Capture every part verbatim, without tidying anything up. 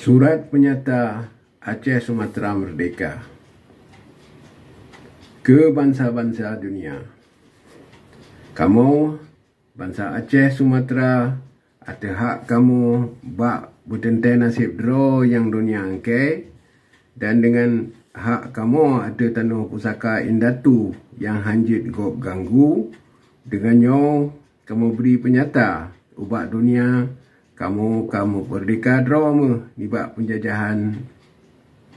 Surat peunyata Aceh Sumatra Meurdehka keu bansa-bansa dunia. Kamoe, bansa Aceh Sumatra, ateueh hak kamoe bak beuteuntée naseb droe nyang donya angkée, dan deungon hak kamoe ateueh tanoh pusaka indatu nyang hanjeuet gob ganggu, deungon nyoe kamoe bri peunyata ubak donya, kamoe ka meumeurdehka droe meuh nibak peunjajahan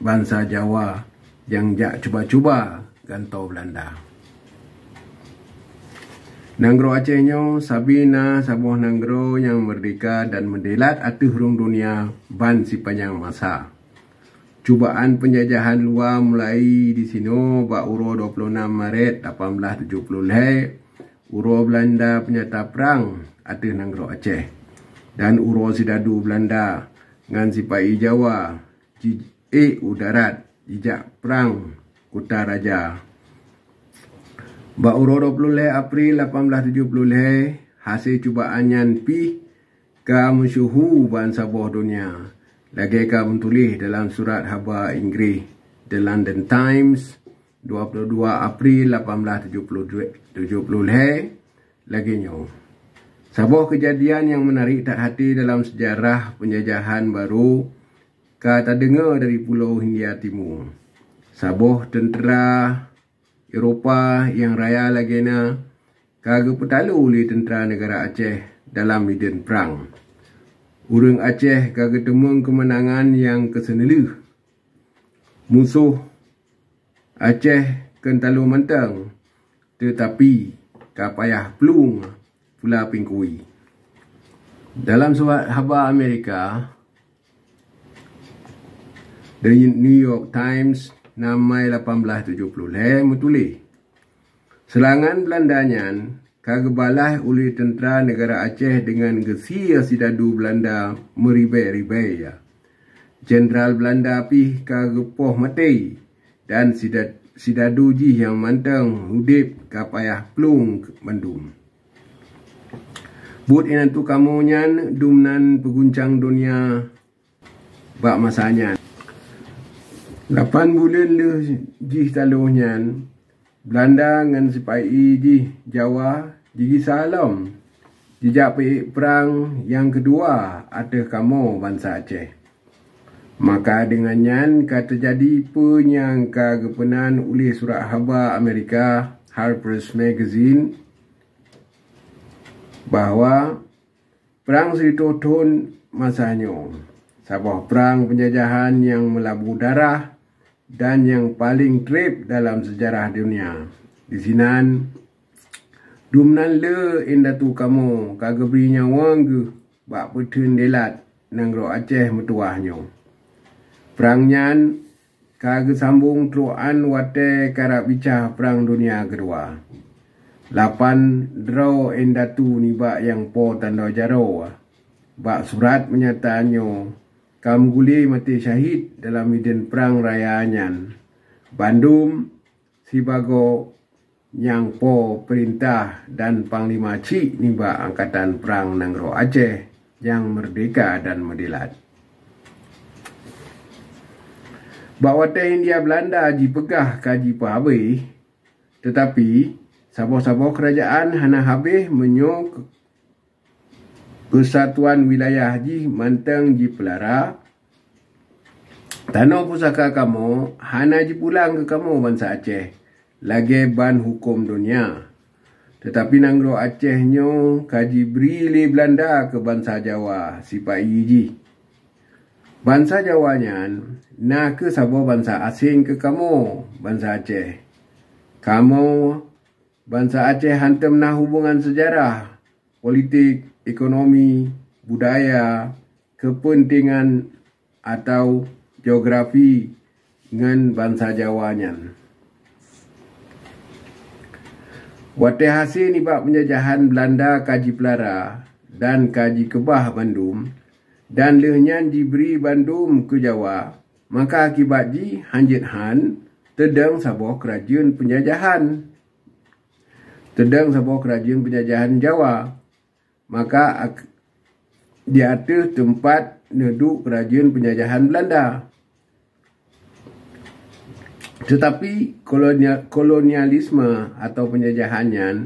bansa Jawa nyang jak cuba-cuba gantoe Beulanda. Nanggroe Aceh nyoe sabe na saboh nanggroe nyang meurdehka dan meudelat ateueh rhueng donya ban sipanyang masa. Cubaan peunjajahan luwa mulai disinoe bak uroe dua puluh enam Maret lapan belas tujoh puluh lhée, uroe Beulanda peunyata prang ateueh nanggroe Aceh, dan uroe sidadu Beulanda ngon sipa-i Jawa jiék u darat jijak prang Kuta Raja. Bak uroe dua puluh lhée April lapan belas tujoh puluh lhée, hase cubaan nyan pih ka meusyeuhu ban saboh donya, lagée ka meutuléh dalam surat haba Inggréh, The London Times, dua puluh dua April lapan belas tujoh puluh lhée, lagée nyoe. Saboh keujadian nyang meunarék that até dalam seujarah peunjajahan barô ka tadeungoe dari Pulo Hindia Timu. Saboh teuntra Eropa nyang raya lagée na ka geupeutalo lé teuntra neugara Aceh dalam mideuen prang. Ureuëng Aceh ka geuteumeung keumeunangan nyang keuseuneulheueh. Musoh Aceh keuntalo mantong, teutapi ka payah plueng pula pingkui. Dalam surat haba Amerika, The New York Times, enam Mai lapan belas tujoh puluh lhée meutuléh, seurangan Beulanda nyan ka geubalaih uleh teuntra neugara Aceh deungon geusie sidadu Beulanda meuribée-ribée. Jenderal Beulanda pih ka geupoh maté, dan sida-, sidadu jih nyang mantong udeb ka payah plueng mandum. Buet indatu kamoe nyan dumnan peuguncang donya bak masa nyan. Lapan buleuen lheueh jih taloh nyan, Beulanda ngon sipa-i jih Jawa jigisa lom jijak peuék prang nyang keudua ateueh kamoe bansa Aceh. Maka deungon nyan ka teujadi peue nyang ka geupeunan uleh surat haba Amerika Harper's Magazine bahwa Prang Sireutôh Thon masa nyoe, saboh prang peunjajahan nyang meulabu darah dan nyang paleng treb dalam seujarah donya. Disinan, dumnan le indatu kamoe ka geubri nyawöng geuh bak peutheun dilat nanggroe Aceh meutuwah nyoe. Prang nyan ka geusambong trok án watée karab bicah Prang Dunia Keudua. Lapan droe indatu nibak nyang po tanda jaroe bak surat peunyataan nyoe ka meugulé maté syahid dalam mideuen prang raya nyan, bandum sibagoe nyang po peurintah dan panglima chik nibak Angkatan Prang Nanggroe Aceh nyang meurdehka dan meudilat. Bak watée Hindia Beulanda jipeugah ka jipeuhabéh, teutapi saboh-saboh keurajaan hana habéh meunyoe peusatuan wilayah jih mantong jipeulara, tanoh pusaka kamoe hana jipulang keu kamoe bansa Aceh lagée ban huköm donya. Teutapi nanggroe Aceh nyoe ka jibri lé Beulanda keu bansa Jawa sipa-i jih. Bansa Jawa nyan na kheueh saboh bansa aséng keu kamoe bansa Aceh. Kamoe bansa Aceh hantom na hubongan seujarah, politik, ekonomi, budaya, keupeuntengan atau geografi ngon bansa Jawa nyan. Watée hase nibak peunjajahan Beulanda ka jipeulara dan ka jikeubah bandum, dan lheueh nyan jibri bandum keu Jawa, maka akibat jih hanjeuet han teudong saboh keurajeuen peunjajahan. Teudong saboh keurajeuen peunjajahan Jawa. Maka ak-, di ateueh teumpat neuduek keurajeuen peunjajahan Beulanda. Teutapi kolonia-, kolonialisme atau peunjajahan nyan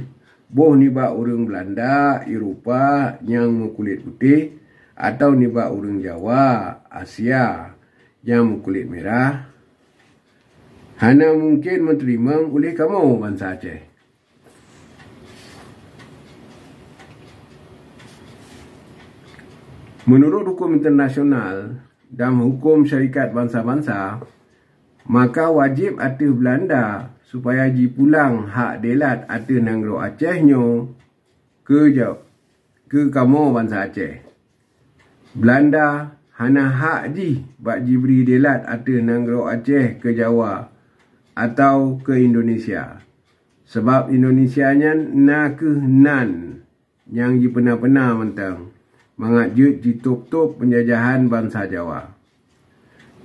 boh nibak ureuëng Beulanda, Eropa nyang meukulét putéh, atau nibak ureuëng Jawa, Asia, nyang meukulét mirah, hana mungken meuteurimong uléh kamoe bansa Aceh. Meunurot huköm internasional dan huköm syarikat bansa-bansa, maka wajéb ateueh Beulanda supaya jipulang hak delat ateueh nanggroe Aceh nyoe keu ja-, keu kamoe bansa Aceh. Beulanda hana hak jih bak jibri delat ateueh nanggroe Aceh keu Jawa atau keu Indonesia. Sabab Indonesia nyan na kheueh nan nyang jipeuna-peuna mantong, mangat jeuet jitôb-tôb peunjajahan bansa Jawa.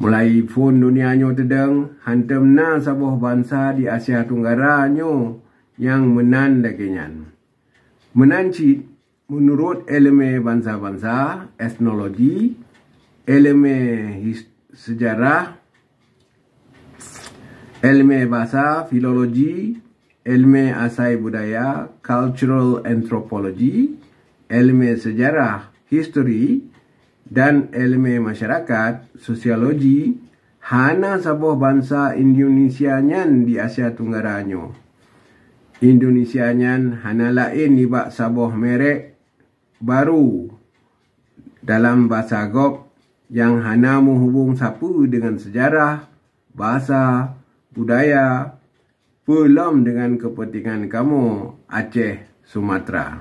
Mulai phon donya nyoe teudong, hántom na saboh bansa di Asia Tunggara nyoe nyang meunan lagée nyan. Meunan cit, meunurot iéleumé bansa-bansa, etnologi, iéleumé his-, seujarah, iéleumé basa, filologi, iéleumé asai budaya, cultural anthropology, iéleumé seujarah, history, dan iéleumé masyarakat, sosiologi, hana saboh bansa Indonesia nyan di Asia Tunggara nyoe. Indonesia nyan hana laén nibak saboh merek baru dalam basa gob nyang hana meuhubong sapeue deungon seujarah, basa, budaya, peulom deungon keupeuntengan kamoe Aceh Sumatra.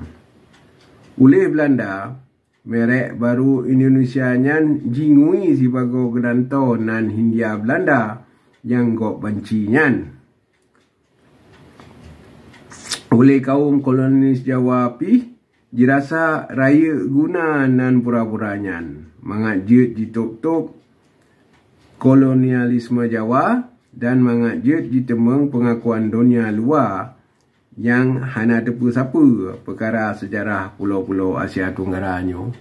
Uléh Beulanda, merek baru Indonesia nyan jingui sibagoe geulantoe nan Hindia Beulanda nyang gob banci nyan. Uléh kawöm kolonialis Jawa pih jirasa rayeuk guna nan pura-pura nyan mangat jeuet jitôb-tôb kolonialisme Jawa dan mangat jeuet jiteumeung peungakuan donya luwa nyang hana teupeu sapeue peukara seujarah pulo-pulo Asia Tunggara nyoe.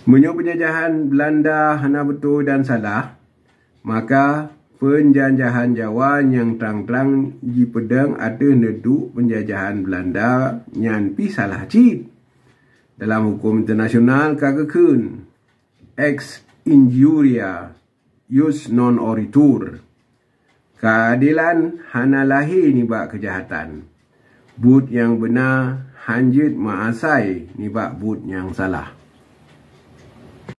Meunyoe peunjajahan Beulanda hana beutôi dan salah, maka peunjajahan Jawa nyang trang-trang jipeudong ateueh neuduek peunjajahan Beulanda nyan pih salah cit. Dalam huköm internasional ka geukheun, ex injuria jus non oritur. Keuadelan hana lahé nibak keujahatan. Buet nyang beuna hán jeuet meuasai nibak buet nyang salah.